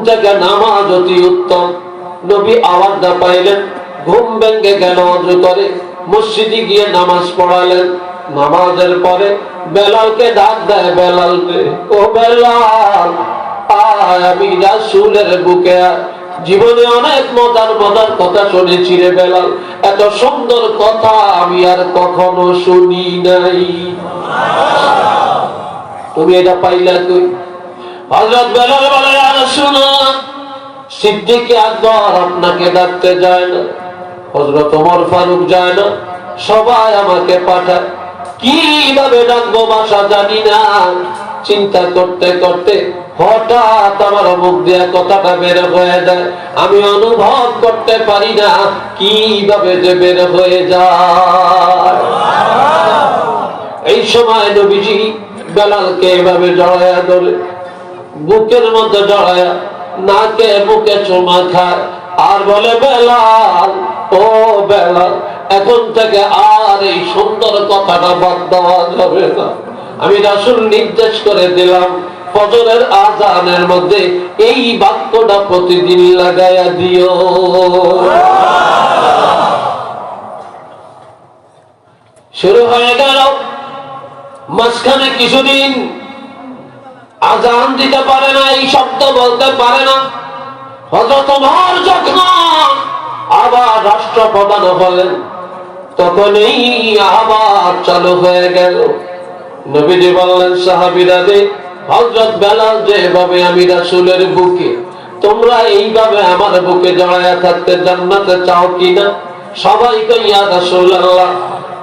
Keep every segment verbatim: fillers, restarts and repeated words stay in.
থেকে নামাজ অতি উত্তম। নবী আওয়াজটা পাইলেন, ঘুম ভেঙে গেল, অজু করে মসজিদে গিয়ে নামাজ পড়ালেন। নামাজের পরে বেলালকে ডাক দেয়, "বেলাল রে, ও বেলাল, আয় আমি রাসূলের বুকে আয়। জীবনে অনেক মজার মজার কথা শুনেছি রে বেলাল, এত সুন্দর কথা আমি আর কখনো শুনি নাই।" তুমি এটা পাইলা কই? হযরত বেলাল বলে, "ইয়া রাসূলুল্লাহ, সিদ্দিকে আকবর আপনাকে ডাকতে যায় না, হযরত ওমর ফারুক যায় না, সবাই আমাকে পাঠায়। কিভাবে ডাকবো ভাষা জানি না।" চিন্তা করতে করতে হঠাৎ আমার মুখ দিয়া কথাটা বের হয়ে যায়, আমি অনুভব করতে পারি না কিভাবে যে বের হয়ে যায়। এই সময় নবীজি বেলালকে এভাবে জড়াইয়া ধরে, বুকের মধ্যে জড়াইয়া নাকে মুখে চুমা খায় আর বলে, "বেলাল, ও বেলাল, এখন থেকে আর এই সুন্দর কথাটা বাদ দেওয়া যাবে না। আমি রাসূল নির্দেশ করে দিলাম, ফজরের আজানের মধ্যে এই বাক্যটা প্রতিদিন লাগাইয়া দিও।" শুরু হয়ে গেল। মাঝখানে কিছুদিন আজান দিতে পারে না, এই শব্দ বলতে পারে না। হযরত ওমর যখন আবার রাষ্ট্রপ্রধান হলেন, তখন এই আবার চালু হয়ে গেল। নবীজি বললেন, "সাহাবীরা রে, হযরত বেলাল যেভাবে আমি রাসূলের বুকে, তোমরা এইভাবে আমার বুকে জড়াইয়া থাকতে জান্নাতে চাও কিনা?" সবাই কয়, "ইয়া রাসূলুল্লাহ,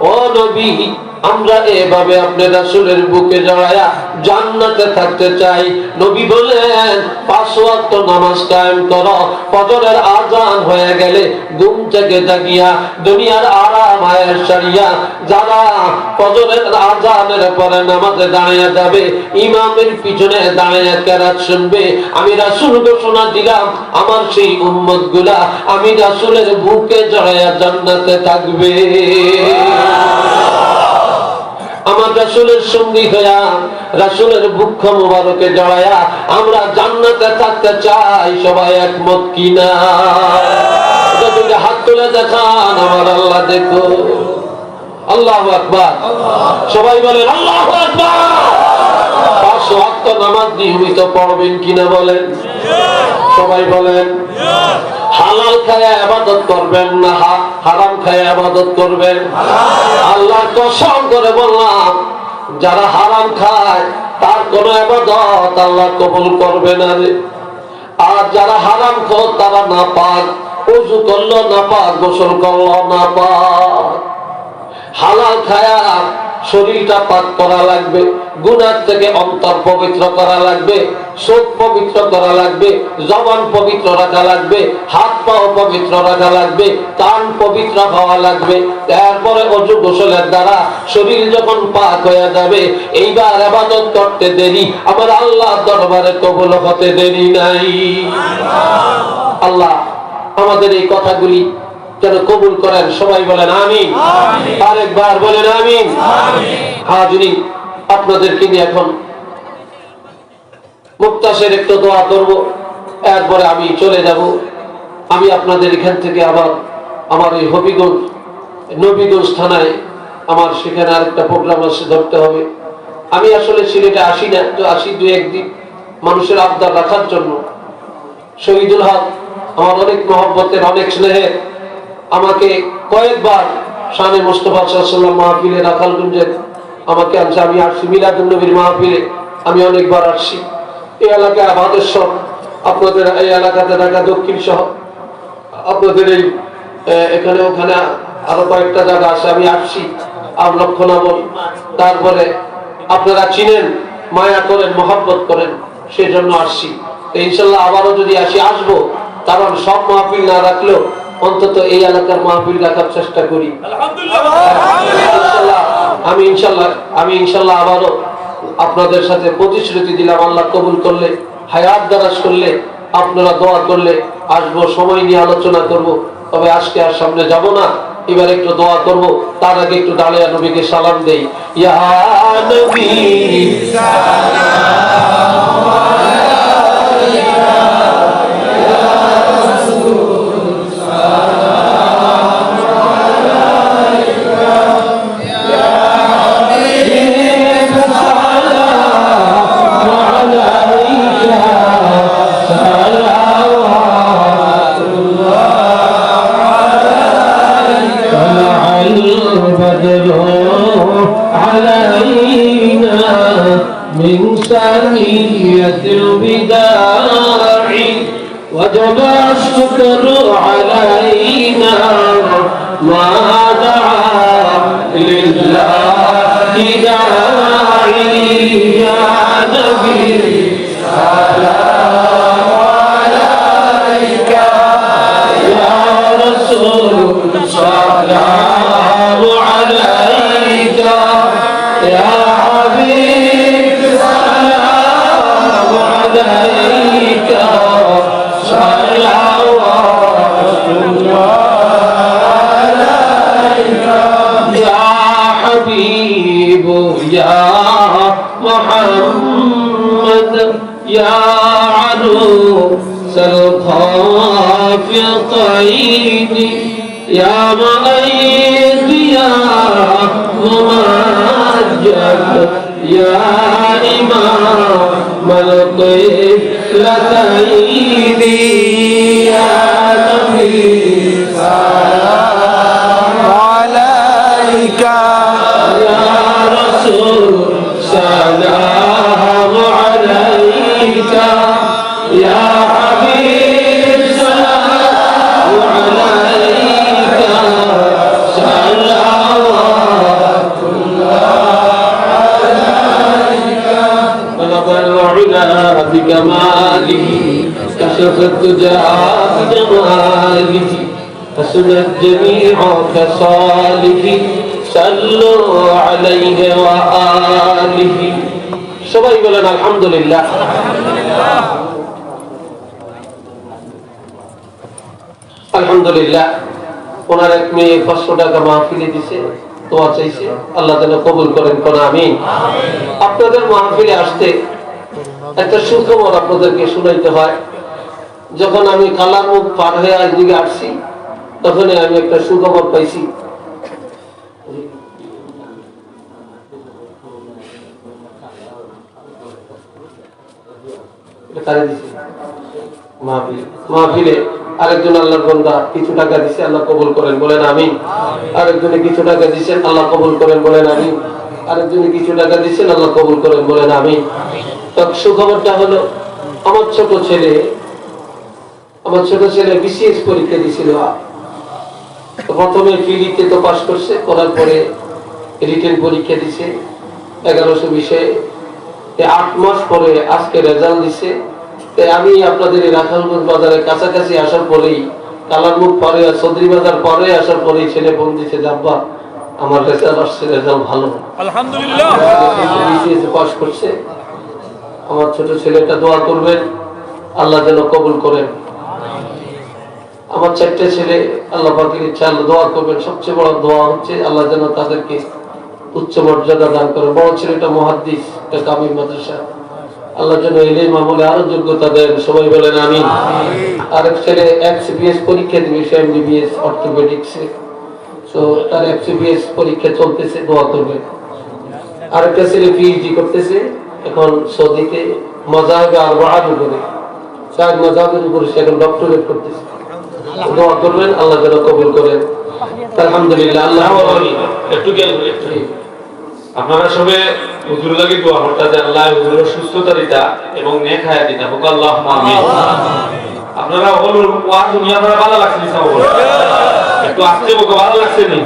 ও নবী, আমরা এভাবে আপনি রাসূলের বুকে জড়াইয়া জান্নাতে থাকতে চাই।" নবী বলেন, "পাঁচ ওয়াক্ত নামাজ কায়েম করো, ফজরের আজান হয়ে গেলে ঘুম থেকে জাগিয়া দুনিয়ার আরাম আয়েশ ছাড়িয়া যারা ফজরের আজানের পরে নামাজে দাঁড়াইয়া যাবে, ইমামের পিছনে দাঁড়াইয়া কেরাত শুনবে, আমি রাসূল ঘোষণা দিলাম, আমার সেই উম্মতগুলা আমি রাসূলের বুকে জড়াইয়া জান্নাতে থাকবে।" আমার রাসূলের সঙ্গী হইয়া, রাসূলের বুক মোবারকে জড়াইয়া আমরা জান্নাতে থাকতে চাই। সবাই একমত কিনা? এটা দুইটা হাত তুলে দেখান, আমার আল্লাহ দেখো। আল্লাহু আকবার। সবাই বলেন, "আল্লাহু আকবার।" পাঁচ ওয়াক্ত নামাজ নিয়মিত পড়বেন কিনা বলেন? সবাই বলেন, হালাল খায়া ইবাদত করবেন না হা-, হারাম খায়া ইবাদত করবেন? আল্লাহর কসম করে বললাম, যারা হারাম খায়, তার কোনো ইবাদত আল্লাহ কবুল করবে না রে। আর যারা হারামখোর, তারা নাপাক, অজু করলো নাপাক, গোসল করলো নাপাক। হালাল খায়া শরীরটা পাক করা লাগবে, গুনাহ থেকে অন্তর পবিত্র করা লাগবে, চোখ পবিত্র করা লাগবে, জবান পবিত্র রাখা লাগবে, হাত পাও পবিত্র রাখা লাগবে, কান পবিত্র হওয়া লাগবে। এরপরে অজু গোসলের দ্বারা শরীর যখন পাক হয়ে যাবে, এইবার ইবাদত করতে দেরি আমার আল্লাহর দরবারে কবুল হতে দেরি নাই। আল্লাহ আমাদের এই কথাগুলি যেন কবুল করেন। সবাই বলেন, "আমিন।" আরেকবার বলেন, "আমিন।" হাজিরিন, আপনাদেরকে নিয়ে এখন মুক্তাসের একটু দোয়া করব, এরপরে আমি চলে যাব। আমি আপনাদের এখান থেকে আবার আমার এই হবিগঞ্জ, নবীগঞ্জ থানায় আমার সেখানে আরেকটা প্রোগ্রাম আছে, ধরতে হবে। আমি আসলে সিলেটে আসি না, তো আসি দুই একদিন মানুষের আবদার রাখার জন্য। শহীদুল হক আমার অনেক মহব্বতের, অনেক স্নেহের, আমাকে কয়েকবার শানে মোস্তফা সাল্লাল্লাহু আলাইহি ওয়াসাল্লাম মাহফিলে রাখালগঞ্জের আমাকে আনছে। আমি আসছি মিলাদুন নবীর মাহফিলে, আমি অনেকবার আসছি। এই এলাকায় আবাদের সব আপনাদের এই এলাকাতে ঢাকা দক্ষিণ সহ আপনাদের এই, এ, এখানে ওখানে আরো কয়েকটা জায়গা আছে, আমি আসছি। আর লক্ষণাবল, তারপরে আপনারা চিনেন, মায়া করেন, মহব্বত করেন, সেই জন্য আসছি। তো ইনশাল্লাহ আবারও যদি আসি, আসবো, কারণ সব মাহফিল না রাখলেও অন্তত এই এলাকার মাহফিল রাখার চেষ্টা করি। ইনশাল্লাহ, আমি ইনশাল্লাহ, আমি ইনশাল্লাহ আবারও আপনাদের সাথে প্রতিশ্রুতি দিলাম, আল্লাহ কবুল করলে, হায়াত দারাজ করলে, আপনারা দোয়া করলে আসবো, সময় নিয়ে আলোচনা করব। তবে আজকে আর সামনে যাব না, এবার একটু দোয়া করব, তার আগে একটু দাঁড়িয়ে নবীকে সালাম দেই। ইয়া নবী, واشكر علينا ما دعا لله داعي. يا نبي سلام عليك، يا رسول سلام عليك، يا حبيب سلام عليك، صلوات الله عليك. يا حبيب يا محمد، يا عروس الخافقين، يا معيد يا ممجد، يا إمام القبلتين. يا نبي سلام عليك، يا رسول سلام عليك، يا حبيب سلام عليك، صلوات الله عليك. بلغ العلا بكماله، كشف الدجى بجماله، حسنت جميع خصاله، صلوا عليه وآله. সবাই বলেন আলহামদুলিল্লাহ। আলহামদুলিল্লাহ, ওনার এক মেয়ে পাঁচশো টাকা মাহফিলে দিছে, দোয়া চাইছে, আল্লাহ যেন কবুল করেন, কোন আমিন। আপনাদের মাহফিলে আসতে একটা সুখবর আপনাদেরকে শোনাইতে হয়। যখন আমি কালার মুখ পার হয়ে আজ দিকে আসছি, তখনই আমি একটা সুখবর পাইছি। এটা কারে দিছে? মাহফিল। মাহফিলে আরেকজন আল্লাহর বান্দা কিছু টাকা দিছে, আল্লাহ কবুল করেন, বলেন আমিন। আরেকজনে কিছু টাকা দিছেন, আল্লাহ কবুল করেন, বলেন আমিন। আরেকজনে কিছু টাকা দিছেন, আল্লাহ কবুল করেন, বলেন আমিন। তো সুখবরটা হলো, আমার ছোট ছেলে, আমার ছোট ছেলে বিসিএস পরীক্ষা দিছিল। তো প্রথমে প্রিলিতে তো পাস করছে, করার পরে রিটেন পরীক্ষা দিছে এগারোশো বিষয়ে। তে আট মাস পরে আজকে রেজাল্ট দিছে। তে আমি আপনাদের এই রাখালগঞ্জ বাজারের কাছাকাছি আসার পরেই, কালারমুখ পারে আর চৌধুরী বাজার পারে আসার পরেই ছেলে ফোন দিছে যে, "আব্বা, আমার রেজাল্ট আসছে, রেজাল্ট ভালো।" আলহামদুলিল্লাহ। বিসিএস পাস করছে। আমার ছোট ছেলেটা দোয়া করবেন, আল্লাহ যেন কবুল করেন। আমার চারটে ছেলে, আল্লাহ পাকের ইচ্ছা, আল্লাহ দোয়া করবেন। সবচেয়ে বড় দোয়া হচ্ছে আল্লাহ যেন তাদেরকে উচ্চ মর্যাদা দান করেন। বড় ছেলেটা মুহাদ্দিস, একটা কামিল মাদ্রাসা, আল্লাহ যেন এলেম আমলে আরো যোগ্যতা দেন। সবাই বলেন আমিন। আরেক ছেলে এমবিবিএস পরীক্ষা দিবে, সে এমবিবিএস অর্থোপেডিক্সে। তো তার এমবিবিএস পরীক্ষা চলতেছে, দোয়া করবেন। আরেকটা ছেলে পিএইচডি করতেছে এখন সৌদিতে, মাযহাবে আরবাআর উপরে, চার মাযহাবের উপরে সে এখন ডক্টরেট করতেছে। দোয়া করবেন, আল্লাহ যেন কবুল করেন। আলহামদুলিল্লাহ, আল্লাহ। একটু খেয়াল করি, একটু। জি। আপনারা সবে হুজুর লাগি দোয়া করতা যে আল্লাহ হুজুরের সুস্থতা দিতা এবং নেক হায়াত দিতা। হোক আল্লাহুম্মা আমিন। আপনারা হল ওয়াজ শুনিয়া আপনারা ভালো লাগছে নি? সব বলো। একটু আসতে বলতে ভালো লাগছে নি?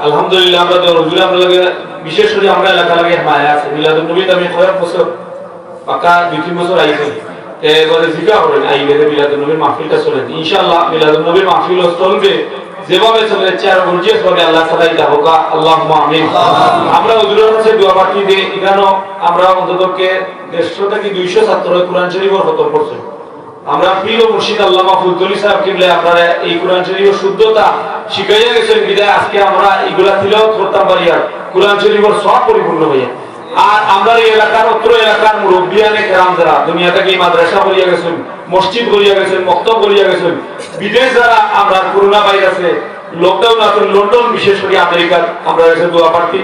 আলহামদুলিল্লাহ, আমরা তো হুজুর আমরা লাগে, বিশেষ করে আমরা এলাকা লাগে মায়া আছে। মিলাদুন নবীত আমি কয়েক বছর, পাক্কা দুই তিন বছর আইছি। তে এবারে জিজ্ঞা করেন, আইলে মিলাদুন নবীর মাহফিলটা চলেন। ইনশাআল্লাহ মিলাদুন নবীর মাহফিল চলবে, যেভাবে চলে যাচ্ছে আরো গর্জিয়াস ভাবে আল্লাহ তাআলা এটা হোক, আল্লাহুম্মা আমিন। আমরা হুজুরের কাছে দোয়া প্রার্থী দিয়ে এখানেও আমরা অন্ততকে দেড়শো থেকে দুইশো ছাত্র কোরআন শরীফের খতম করছে। আমরা প্রিয় মুর্শিদ আল্লামা ফুলতলি সাহেব কিবলা আপনারা এই কোরআন শরীফের শুদ্ধতা শিখাইয়া গেছেন, বিধায় আজকে আমরা এগুলা তিলাওয়াত করতাম পারি আর কোরআন শরীফের সব পরিপূর্ণ হইয়া। আর আমরা এই এলাকার, অত্র এলাকার মুরব্বিয়ানে কেরাম যারা দুনিয়া থেকে এই মাদ্রাসা করিয়া গেছেন, মসজিদ করিয়া গেছেন, মক্তব করিয়া গেছেন, বিদেশ যারা আমরা করোনা ভাইরাসে লকডাউন আছেন, লন্ডন, বিশেষ করে আমেরিকার, আমরা গেছে দোয়া প্রার্থী,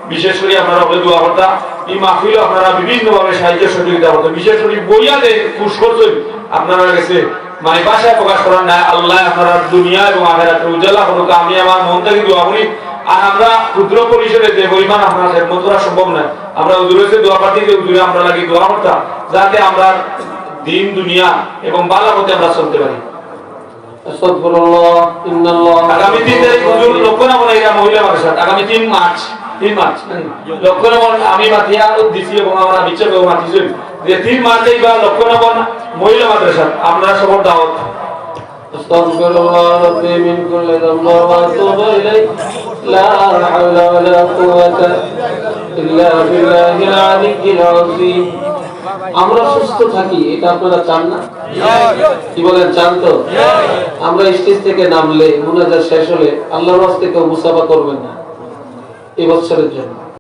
বিশেষ করে আপনারা হলে দোয়া করতা। এই মাহফিল আপনারা বিভিন্নভাবে সাহায্য সহযোগিতা করতে, বিশেষ করে বইয়া যে খুশ করছেন, আপনারা গেছে মানে ভাষায় প্রকাশ করার নাই। আল্লাহ আপনারা দুনিয়া এবং আখেরাতে উজালা করুক। আমি আমার মন থেকে দোয়া করি। আর আমরা ক্ষুদ্র পরিসরে যে পরিমাণ আপনার খেদমত করা সম্ভব নয়, আমরা হুজুরের কাছে দোয়া প্রার্থী যে হুজুরে আমরা লাগি দোয়া করতাম, যাতে আমরা দিন দুনিয়া এবং ভালা পথে আমরা চলতে পারি। আস্তাগফিরুল্লাহ, ইন্নাল্লাহ। আগামী তিন তারিখ হুজুর লক্ষ্য না বনাইরা মহিলা মাদ্রাসাত, আগামী তিন মার্চ, তিন মার্চ, লক্ষ্য না বন আমি মাতিয়া দিছি এবং আমার বিচার মাতিছি যে তিন মার্চ এইবার লক্ষ্য না বন মহিলা মাদ্রাসাত আপনারা সবার দাওয়াত। أستغفر الله ربي من كل ذنب وأتوب إليه. لا حول ولا قوة إلا بالله العلي العظيم. আমরা সুস্থ থাকি, এটা আপনারা চান না? কি বলেন, চান তো? আমরা স্টেজ থেকে নামলে, মোনাজাত শেষ হলে আল্লাহর ওয়াস্তে কেউ মুসাফা করবেন না এই বছরের জন্য।